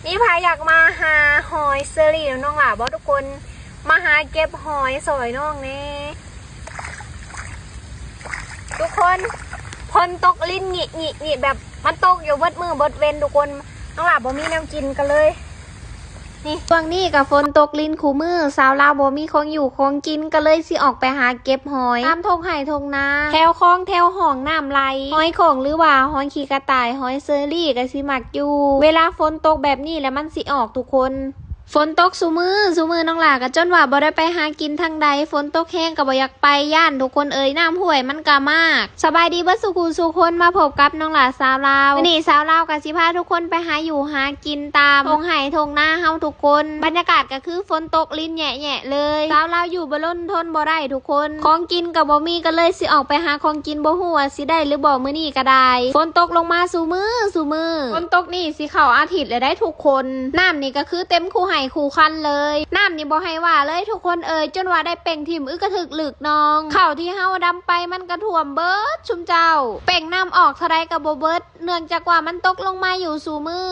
ມີໃຜຢາກມາຫາຫອຍເຊີຣີນຳນ້ອງຫຼ້າບໍ່ທຸກຄົນ? ມາຫາເກັບຫອຍຊ່ອຍນ້ອງແດ່. ທຸກຄົນ ຝົນຕົກລິນຫຍິໆໆ ແບບມັນຕົກຢູ່ເບິດມື້ເບິດເວັນທຸກຄົນ. ນ້ອງຫຼ້າບໍ່ມີແນວກິນກໍເລີຍ ນີ້ ຊ່ວງນີ້ກໍຝົນຕົກລິນຄູ່ມື້ ຊາວລາວບໍ່ມີຂອງຢູ່ຂອງກິນ ກໍເລີຍຊິອອກໄປຫາເກັບຫອຍຕາມທົ່ງໄຮ່ທົ່ງນາ ແຖວຄອງແຖວຮ່ອງນ້ຳໄຫຼ. ຫອຍໂຂ່ງ ຫຼືວ່າຫອຍຂີ້ກະຕ່າຍ ຫອຍເຊີຣີກໍຊິມັກຢູ່ເວລາຝົນຕົກແບບນີ້ແຫຼະ ມັນຊິອອກທຸກຄົນ. ຝົນຕົກຊຸມື້ ຊຸມື້ນ້ອງຫຼ້າກໍຈົນວ່າບໍ່ໄດ້ໄປຫາກິນທາງໃດ ຝົນຕົກແຮງກໍບໍ່ຢາກໄປ ຢ້ານທຸກຄົນເອີຍ ນ້ຳຫ້ວຍມັນກໍມາກ. ສະບາຍດີເບິດສູ່ຜູ້ສູ່ຄົນ ມາພົບກັບນ້ອງຫຼ້າຊາວລາວ. ມື້ນີ້ຊາວລາວກໍຊິພາທຸກຄົນໄປຫາຢູ່ຫາກິນຕາມທົ່ງໄຮ່ທົ່ງນາເຮົາທຸກຄົນ. ບັນຍາກາດກໍຄືຝົນຕົກລິນແຍະໆເລີຍ ຊາວລາວຢູ່ບໍ່ລົນທົນບໍ່ໄດ້ທຸກຄົນ ຂອງກິນກໍບໍ່ມີ ກໍເລີຍຊິອອກໄປຫາຂອງກິນ ບໍ່ຮູ້ວ່າຊິໄດ້ຫຼືບໍ່ມື້ນີ້ກໍໄດ້. ຝົນຕົກລົງມາຊຸມື້ ຊຸມື້ ຝົນຕົກນີ້ຊິເຂົ້າອາທິດແລ້ວໄດ໋ທຸກຄົນ. ນ້ຳນີ້ກໍຄືເຕັມຄູ່ໄຮ່ຄູ່ຄັນເລີຍ ນ້ຳນີ້ບໍ່ໃຫ້ວ່າເລີຍທຸກຄົນເອີຍ ຈົນວ່າໄດ້ເປັ່ງຖິ້ມອຶກກະທຶກລຶກນອງ. ເຂົ້າທີ່ເຮົາດຳໄປມັນກໍຖ້ວມເບິດຊຸມເຈົ້າ ເປັ່ງນ້ຳອອກເທົ່າໃດກໍບໍ່ເບິດ ເນື່ອງຈາກວ່າມັນຕົກລົງມາຢູ່ຊຸມື້.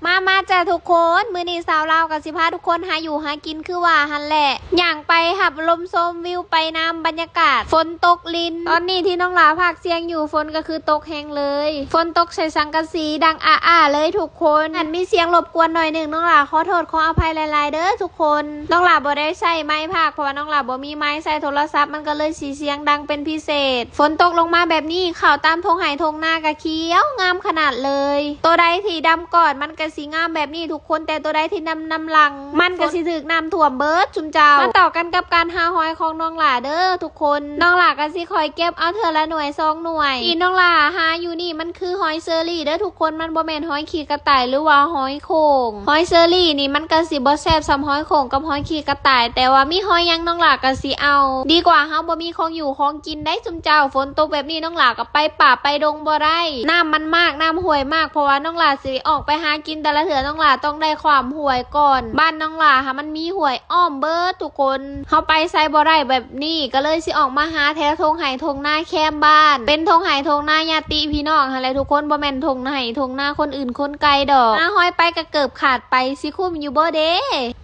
ມາ ມາຈ້າທຸກຄົນ ມື້ນີ້ຊາວລາວກໍຊິພາທຸກຄົນຫາຢູ່ຫາກິນຄືວ່າຫັ້ນແຫຼະ ຍ່າງໄປຮັບລົມຊົມວິວໄປນຳບັນຍາກາດຝົນຕົກລິນ. ຕອນນີ້ທີ່ນ້ອງຫຼ້າພາກສຽງຢູ່ ຝົນກໍຄືຕົກແຮງເລີຍ ຝົນຕົກໃສ່ສັງກະສີດັງອາໆເລີຍທຸກຄົນ. ອັນມີສຽງລົບກວນໜ້ອຍໜຶ່ງ ນ້ອງຫຼ້າຂໍໂທດຂໍອະໄພຫຼາຍໆເດີທຸກຄົນ. ນ້ອງຫຼ້າບໍ່ໄດ້ໃຊ້ໄມພາກ ເພາະວ່ານ້ອງຫຼ້າບໍ່ມີໄມໃສ່ໂທລະສັບ ມັນກໍເລີຍຊິສຽງດັງເປັນພິເສດ. ຝົນຕົກລົງມາແບບນີ້ ເຂົ້າຕາມທົ່ງໄຮ່ທົ່ງນາກໍຂຽວງາມຂະໜາດເລີຍ. ໂຕໃດທີ່ດຳກ່ອນມັນກໍຊິງາມແບບນີ້ທຸກຄົນ ແຕ່ໂຕໃດທີ່ດຳນຳຫຼັງ ມັນກໍຊິຖືກນ້ຳຖ້ວມເບິດຊຸມເຈົ້າ. ມາຕໍ່ກັນກັບການຫາຫອຍຂອງນ້ອງຫຼ້າເດີທຸກຄົນ. ນ້ອງຫຼ້າກໍຊິຄ່ອຍເກັບເອົາເທື່ອລະໜ່ວຍສອງໜ່ວຍ. ທີ່ນ້ອງຫຼ້າຫາຢູ່ນີ້ມັນຄືຫອຍເຊີຣີເດີທຸກຄົນ ມັນບໍ່ແມ່ນຫອຍຂີ້ກະຕ່າຍ ຫຼືວ່າຫອຍໂຂ່ງ. ຫອຍເຊີຣີນີ້ມັນກໍຊິບໍ່ແຊບສ່ຳຫອຍໂຂ່ງກັບຫອຍຂີ້ກະຕ່າຍ ແຕ່ວ່າມີຫອຍຫຍັງນ້ອງຫຼ້າກໍຊິເອົາ. ດີກວ່າເຮົາບໍ່ມີຂອງຢູ່ຂອງກິນໄດ໋ຊຸມເຈົ້າ. ຝົນຕົກແບບນີ້ນ້ອງຫຼ້າກໍໄປປ່າໄປດົງບໍ່ໄດ້ ນ້ຳມັນມາກ ນ້ຳຫ້ວຍມາກ ເພາະວ່ານ້ອງຫຼ້າຊິອອກໄປຫາກິນແຕ່ລະເທື່ອ ນ້ອງຫຼ້າຕ້ອງໄດ້ຂ້າມຫ້ວຍກ່ອນ. ບ້ານນ້ອງຫຼ້າຫາມັນມີຫ້ວຍອ້ອມເບິດທຸກຄົນ ເຮົາໄປໃສບໍ່ໄດ້ແບບນີ້ ກໍເລີຍຊິອອກມາຫາແຖວທົ່ງໄຮ່ທົ່ງນາແຄມບ້ານ ເປັນທົ່ງໄຮ່ທົ່ງນາຍາດຕິພີ່ນ້ອງຫັ້ນແຫຼະທຸກຄົນ ບໍ່ແມ່ນທົ່ງໄຮ່ທົ່ງນາຄົນອື່ນຄົນໄກດອກ. ຫາຫອຍໄປກໍເກີບຂາດໄປ ຊິຄຸ້ມຢູ່ບໍ່ເດ?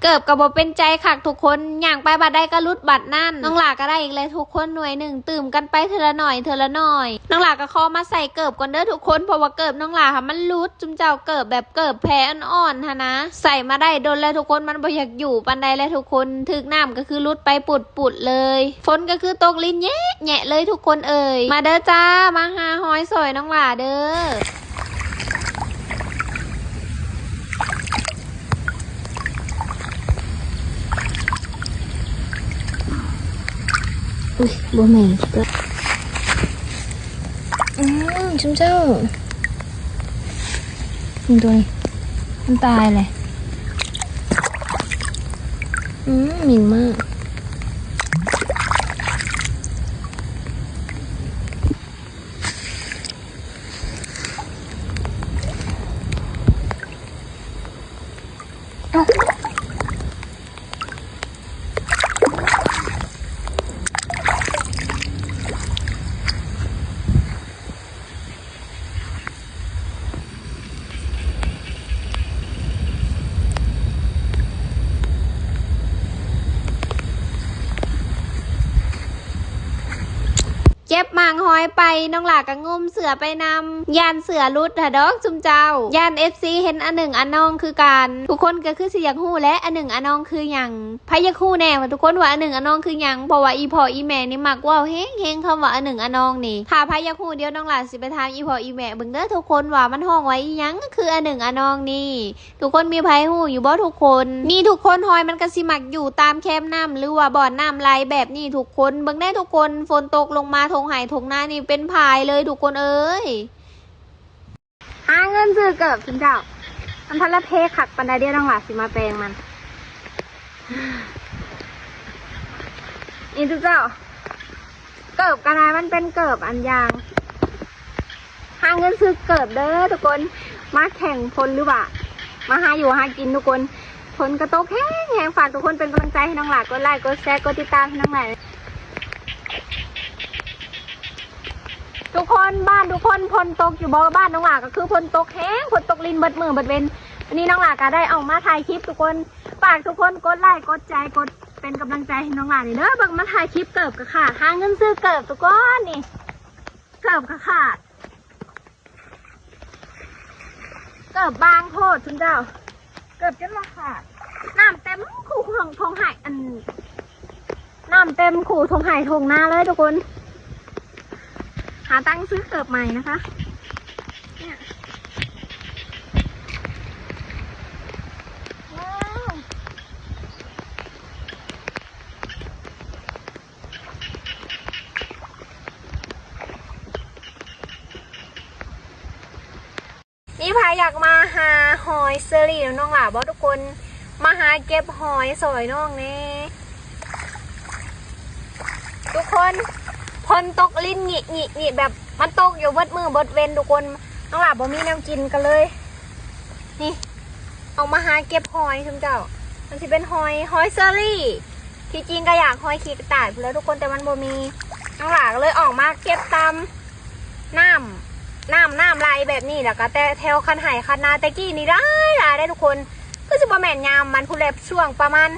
ເກີບກໍບໍ່ເປັນໃຈຄັກທຸກຄົນ ຍ່າງໄປບາດໃດກໍຫຼຸດບາດນັ້ນ. ນ້ອງຫຼ້າກໍໄດ້ອີກແລ້ວທຸກຄົນ ໜ່ວຍໜຶ່ງ ຕື່ມກັນໄປເທື່ອລະໜ້ອຍເທື່ອລະໜ້ອຍ. ນ້ອງຫຼ້າກໍຂໍມາໃສ່ເກີບກ່ອນເດີທຸກຄົນ ເພາະວ່າເກີບນ້ອງຫຼ້າຫາມັນຫຼຸດ ຊຸມເຈົ້າ ເກີບແບບເກີບແພອ່ອນໆຫັ້ນນະ ໃສ່ມາໄດ້ດົນແລ້ວທຸກຄົນ ມັນບໍ່ຢາກຢູ່ປານໃດແລ້ວທຸກຄົນ ຖືກນ້ຳກໍຄືຫຼຸດໄປປຸດໆເລີຍ. ຝົນກໍຄືຕົກລິນແຍະໆເລີຍທຸກຄົນເອີຍ. ມາເດີຈ້າ ມາຫາຫອຍຊ່ອຍນ້ອງຫຼ້າເດີ. ອຸ້ຍ ບໍ່ແມ່ນ ອືມ ຊຸມເຈົ້າ ເບິ່ງໂຕນີ້ ມັນຕາຍແຫຼະ. ອືມ ໝິ່ງມາກ. ເກັບໝາກຫອຍໄປ ນ້ອງຫຼ້າກໍງຸ້ມເສື້ອໄປນຳ ຢ້ານເສື້ອຫຼຸດຫາດອກຊຸມເຈົ້າ ຢ້ານເອັຟຊີເຫັນອະໜຶ່ງອະນອງຄືກັນ. ທຸກຄົນກໍຄືຊິຢາກຮູ້ແຫຼະ ອະໜຶ່ງອະນອງຄືຫຍັງ? ໃຜຢາກຮູ້ແດ່ວ່າທຸກຄົນວ່າອະໜຶ່ງອະນອງຄືຫຍັງ? ເພາະວ່າອີພໍ່ອີແມ່ນີ້ມັກເວົ້າແຮງໆ ຄຳວ່າອະໜຶ່ງອະນອງນີ້. ຖ້າໃຜຢາກຮູ້ ດຽວນ້ອງຫຼ້າຊິໄປຖາມອີພໍ່ອີແມ່ເບິ່ງເດີທຸກຄົນ ວ່າມັນຮ້ອງວ່າອີຫຍັງ ຄືອະໜຶ່ງອະນອງນີ້. ທຸກຄົນມີໃຜຮູ້ຢູ່ບໍ່ທຸກຄົນ? ນີ້ທຸກຄົນ ຫອຍມັນກໍຊິມັກຢູ່ຕາມແຄມນ້ຳ ຫຼືວ່າບ່ອນນ້ຳໄຫຼແບບນີ້ທຸກຄົນ. ເບິ່ງແດ່ທຸກຄົນ ຝົນຕົກລົງມາ ທົ່ງໄຮ່ທົ່ງນານີ້ເປັນຜາຍເລີຍທຸກຄົນເອີຍ. ຫາເງິນຊື້ເກີບ ຊຸມເຈົ້າ ມັນພັດລະເພຄັກປານໃດ. ດຽວນ້ອງຫຼ້າຊິມາແປງມັນ ນີ້ທຸກເຈົ້າ ເກີບກໍໄດ້ ມັນເປັນເກີບອັນຢາງ. ຫາເງິນຊື້ເກີບເດີທຸກຄົນ ມາແຂ່ງຝົນ ຫຼືວ່າມາຫາຢູ່ຫາກິນທຸກຄົນ. ຝົນກໍຕົກແຮງໆ ຝາກທຸກຄົນເປັນກຳລັງໃຈໃຫ້ນ້ອງຫຼ້າ ກົດໄລ ກົດແຊ ກົດຕິດຕາມໃຫ້ນ້ອງຫຼ້າ. ທຸກຄົນ ບ້ານທຸກຄົນຝົນຕົກຢູ່ບໍ່? ບ້ານນ້ອງຫຼ້າກໍຄືຝົນຕົກແຮງ ຝົນຕົກລິນເບິດມື້ເບິດເວັນ. ວັນນີ້ນ້ອງຫຼ້າກໍໄດ້ອອກມາຖ່າຍຄລິບທຸກຄົນ. ຝາກທຸກຄົນກົດໄລ້ກົດໃຈ ກົດເປັນກຳລັງໃຈໃຫ້ນ້ອງຫຼ້ານີ້ເດີ. ເບິ່ງ ມາຖ່າຍຄລິບເກີບກໍຂາດ ຫາເງິນຊື້ເກີບທຸກຄົນ. ນີ້ເກີບກໍຂາດ ເກີບບາງໂພດຊຸມເຈົ້າ ເກີບຈົນວ່າຂາດ. ນ້ຳເຕັມຄູ່ທົ່ງໄຮ່ ອັນ ນ້ຳເຕັມຄູ່ທົ່ງໄຮ່ທົ່ງນາເລີຍທຸກຄົນ. ຫາຕັງຊື້ເກີບໃໝ່ນະຄະ ເນຍ. ມີໃຜຢາກມາຫາຫອຍເຊີຣີນຳນ້ອງຫຼ້າບໍ່ທຸກຄົນ? ມາຫາເກັບຫອຍຊ່ອຍນ້ອງແດ່ທຸກຄົນ. ຝົນຕົກລິນຫງິກໆ ແບບມັນຕົກຢູ່ເບິດມື້ເບິດເວັນທຸກຄົນ. ນ້ອງຫຼ້າບໍ່ມີແນວກິນກໍເລີຍ ນີ້ ອອກມາຫາເກັບຫອຍຊຸມເຈົ້າ. ມັນຊິເປັນຫອຍ ຫອຍເຊີຣີ. ທີ່ຈິງກໍຢາກຫອຍຂີ້ກະຕ່າຍພຸ້ນແຫຼະທຸກຄົນ ແຕ່ມັນບໍ່ມີ. ນ້ອງຫຼ້າກໍເລີຍອອກມາເກັບຕາມ ນ້ຳ ນ້ຳ ນ້ຳໄຫຼແບບນີ້ ແລ້ວກໍແຕ່ແຖວຄັນໄຮ່ຄັນນາ. ແຕ່ກີ້ນີ້ຫຼາຍ ຫຼາຍເດ້ທຸກຄົນ ຄືຊິບໍ່ແມ່ນຍາມມັນພຸ້ນແຫຼະ ຊ່ວງປະມານ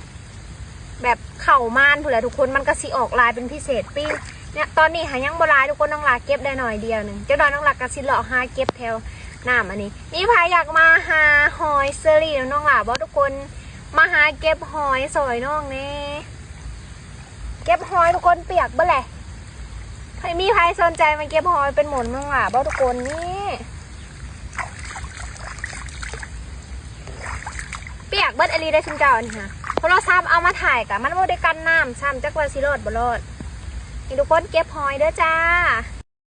ແບບເຂົ້າມານພຸ້ນແຫຼະທຸກຄົນ ມັນກໍຊິອອກຫຼາຍເປັນພິເສດປີນີ້. ຕອນນີ້ຫາຍັງບໍ່ຫຼາຍທຸກຄົນ ນ້ອງຫຼ້າເກັບໄດ້ໜ້ອຍດຽວໜຶ່ງ ຈັກໜ້ອຍນ້ອງຫຼ້າກໍຊິເລາະຫາເກັບແຖວນ້ຳອັນນີ້. ມີໃຜຢາກມາຫາຫອຍເຊີຣີນຳນ້ອງຫຼ້າບໍ່ທຸກຄົນ? ມາຫາເກັບຫອຍຊ່ອຍນ້ອງແດ່. ເກັບຫອຍທຸກຄົນ ປຽກເບິດແຫຼະ. ໃຜ ມີໃຜສົນໃຈມາເກັບຫອຍເປັນໝູນນ້ອງຫຼ້າບໍ່ທຸກຄົນ? ນີ້ ປຽກເບິດອີ່ຫຼີເດ້ຊຸມເຈົ້າ. ອັນນີ້ຫາ ໂທລະສັບເອົາມາຖ່າຍກະມັນບໍ່ໄດ້ກັນນ້ຳຊ້ຳ ຈັກວ່າຊິລອດບໍ່ລອດ. ນີ້ທຸກຄົນ ເກັບຫອຍເດີຈ້າ.